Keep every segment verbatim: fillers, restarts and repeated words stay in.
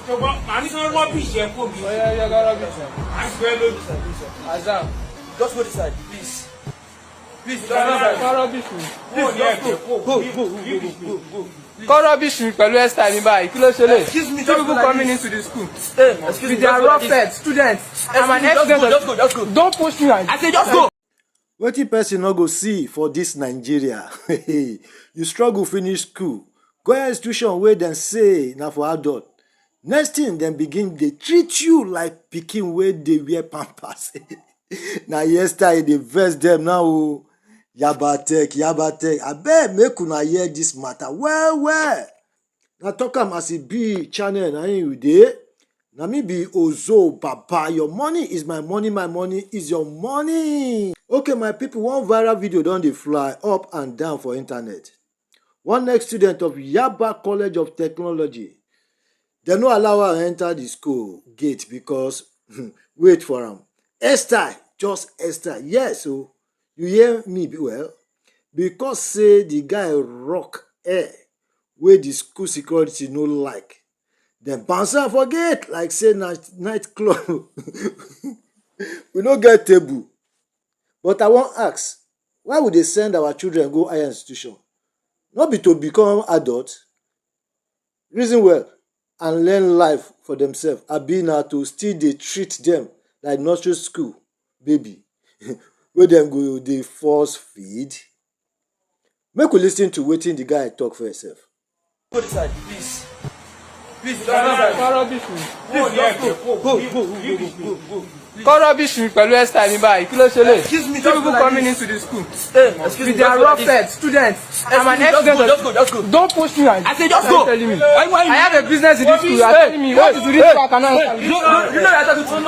Ṣùgbọ́n màá ní kí wọ́n rọ́bìṣì ẹ̀ kó mi. Ọ̀yá, ọ̀yá, ọ̀gá rọ́bìṣì. À ń gbẹ́ lójú. Azam, just go this side, please. Please, just go this side. Kọ́ rọ́bìṣì mi. Please, just go. Go, go, go, go, go, go. Kọ́ rọ́bìṣì mi pẹ̀lú hairstyle mi báyìí. Kí ló ṣe lè? Excuse me, just go like this. Two people coming into the school. Hey, excuse me, just go like this. With their rough head, students. I'm an ex-student. Excuse me, just go, just go, just go. Don't push me. I say just go. Wetin person no go see for this Nigeria? You struggle finish school, go institution wey dem say na for adult. Next thing, dem begin dey treat you like pikin wey dey wear pampers. Na hairstyle dey vex dem now o. Yabatek, Yabatek, abeg make una hear this matter well well. Na Talk Am As E Be channel na im we dey. Na me be Ozo Baba. Your money is my money, my money is your money. Okay, my people, one viral video don dey fly up and down for internet. One next student of Yaba College of Technology, dem no allow her enter the school gate because, wait for am, hairstyle, just hairstyle. Yes o, you hear me well. Because say the guy rock hair wey the school security no like, dem bounce am for gate like say na nightclub. We no get table. But I wan ask, why we dey send our children go higher institution? No be to become adult? Reason well and learn life for themselves, abi na to still dey treat them like nursery school baby wey dem go dey force feed? Make we listen to wetin the guy talk for himself. Go this side, please. Please, just go this side. Kọ́ rọ́bìṣì mi. Please, just go. Go, go, go, go, go, go. Kọ́ rọ́bìṣì mi pẹ̀lú hairstyle mi báyìí. Kí ló ṣe lè? Excuse me, just go like this. Two people coming into the school. Hey, excuse me, just go like this. With their rough head, students. I'm an ex-student. Excuse me, just go, just go, just go. Don't push me. I say just go. Are you telling me? Why, why you? I have a business in this school. You are telling me what is the reason why I cannot enter with this? You know, you know, you know that I talk to you.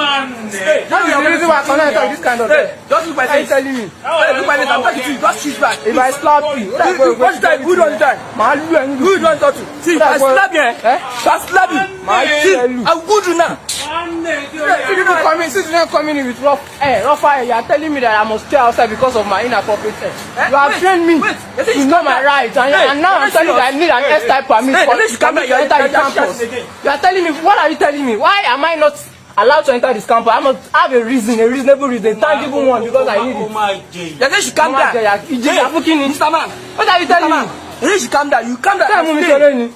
Hey, what is the reason why I cannot enter with this kind of thing? Just look my face. Are you telling me? Hey, look my face. I'm talking to you. Just switch back. If I slap you, what are you going to do? Who don die? Màá lù ẹ́ níbi. Who don talk to? See, if I slap you, eh? If I slap you, màá lù ẹ́. See, I will do now. See, you know, coming, see, you know, coming in with rough, eh, rough fire. You are telling me that I must stay outside because of my inappropriate, eh? You have trained me to know my rights, and, and now I'm telling you that I need an hairstyle permit for, for me to enter the campus. You are telling me, what are you telling me? Why am I not allowed to enter this campus? I must have a reason, a reasonable reason, a tangible one, because I need it. They say she calm down. Hey, Mister Man. What are you telling me? They say she calm down. You calm down. Tell me, Mister Reni.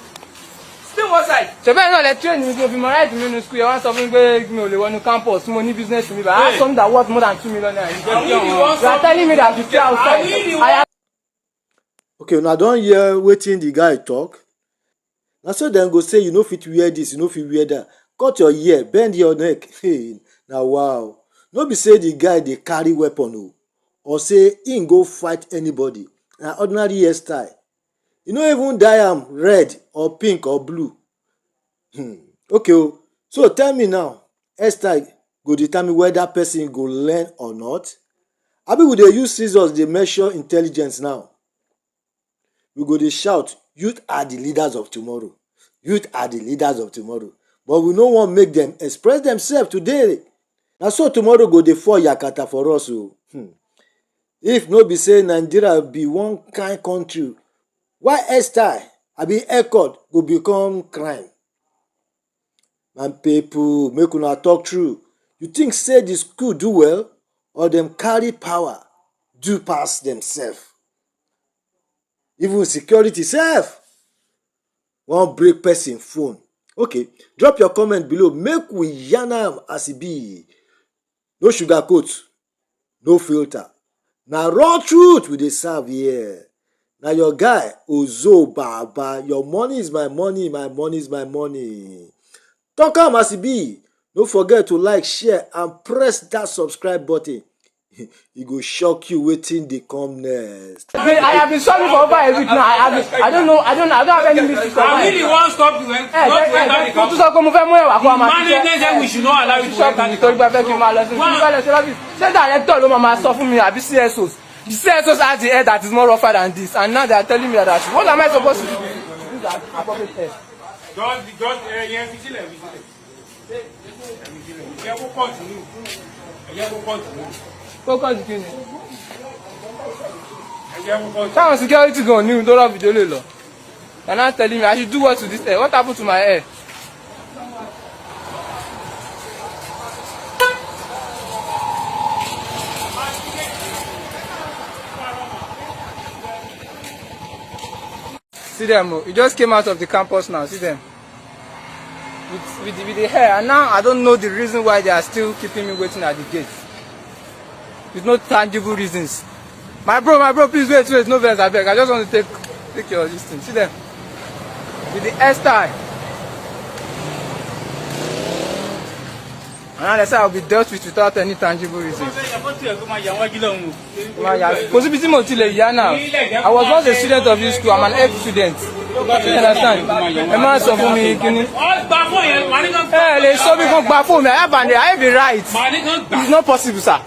Stay one side. Ṣebí ẹ̀yin náà lẹ train mi tí mo fi mọ right mi nínú school yẹn, wọ́n sọ fún mi pé mi ò lè wọnú campus, mo ní business mi báyìí. I have something that worth more than two million naira. You are telling me that I should stay outside. I have Okay, una don hear wetin the guy talk? Na so dem go say you no fit wear this, you no fit wear that. Cut your hair, bend your neck. Hey, na wow. No be say the guy dey carry weapon o, or say him go fight anybody. Na ordinary hairstyle. You no even dye am red or pink or blue. Hmm. Okay o. So tell me now, hairstyle go determine whether person go learn or not? Abi we dey use scissors dey measure intelligence now? We go dey shout, "Youth are the leaders of tomorrow. Youth are the leaders of tomorrow." But we no wan make them express themselves today. Na so tomorrow go dey fall yakata for us o. Hmm. If no be say Nigeria be one kind country, why hairstyle, abi haircut go become crime? My people, make una talk true. You think say the school do well, or dem carry power do pass themselves? Even security sef wan break person phone. Okay, drop your comment below, make we yarn am as e be. No sugarcoat, no filter. Na raw truth we dey serve here. Na your guy, Ozo Baba. Your money is my money, my money is my money. Talk am as e be. No forget to like, share, and press that subscribe button. E go shock you wetin dey come next. I have been, I have been sobbing for over a week now. I have been, I don't know, I don't, I don't have any means to survive. I really wan stop you, eh? Hey, not to hey, enter hey, the company. Mo tún sọ pé mo fẹ́ mú ẹ̀wà kó a máa fi jẹ́. Manager say we should not allow you to enter the company. Ṣọ́ọ̀bù mi torí pé fẹ́ kí n máa lọ sí ibi bẹ́ẹ̀ lọ sí lọ́bì. Ṣé director ló máa máa sọ fún mi àbí C S Os? The C S Os has the hair that is more rougher than this, and now they are telling me that I should. What am I supposed to do? These are appropriate hair. Just, just, eh, yeah, fi sílẹ̀, fi sílẹ̀. Ẹ jẹ́ kó continue. Ẹ jẹ́ kó continue. Kó continue. Ẹ jẹ́ kó continue. Táwọn security gan ní tó rọ́ọ̀bì délé lọ. You're not telling me I should do what to this hair? What happened to my hair? See them, oh. He just came out of the campus now. See them. With, with, the, with the hair. And now I don't know the reason why they are still keeping me waiting at the gate. With no tangible reasons. My bro, my bro, please wait, wait. No vex, I beg. I just want to take, take your this thing. See them. With the hairstyle. And now they say I'll be dealt with without any tangible reasons. Kò síbi tí mo ti lè yà náà. I was once a student of this school. I'm an ex student. You understand? Ẹ má sọ fún mi kíní. Ẹ lè sọ mi kan gba fóònù mi. I have an, I have a right. It's not possible, sir.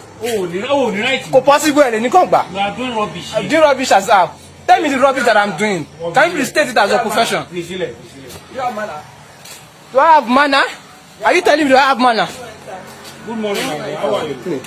Kò possible, ẹ lè ní kàn gbà. Do rubbish as how? Tell me the rubbish that I'm doing. Can you please state it as your profession? Do I have manner? Are you telling me do I have manner? Good morning. How are you?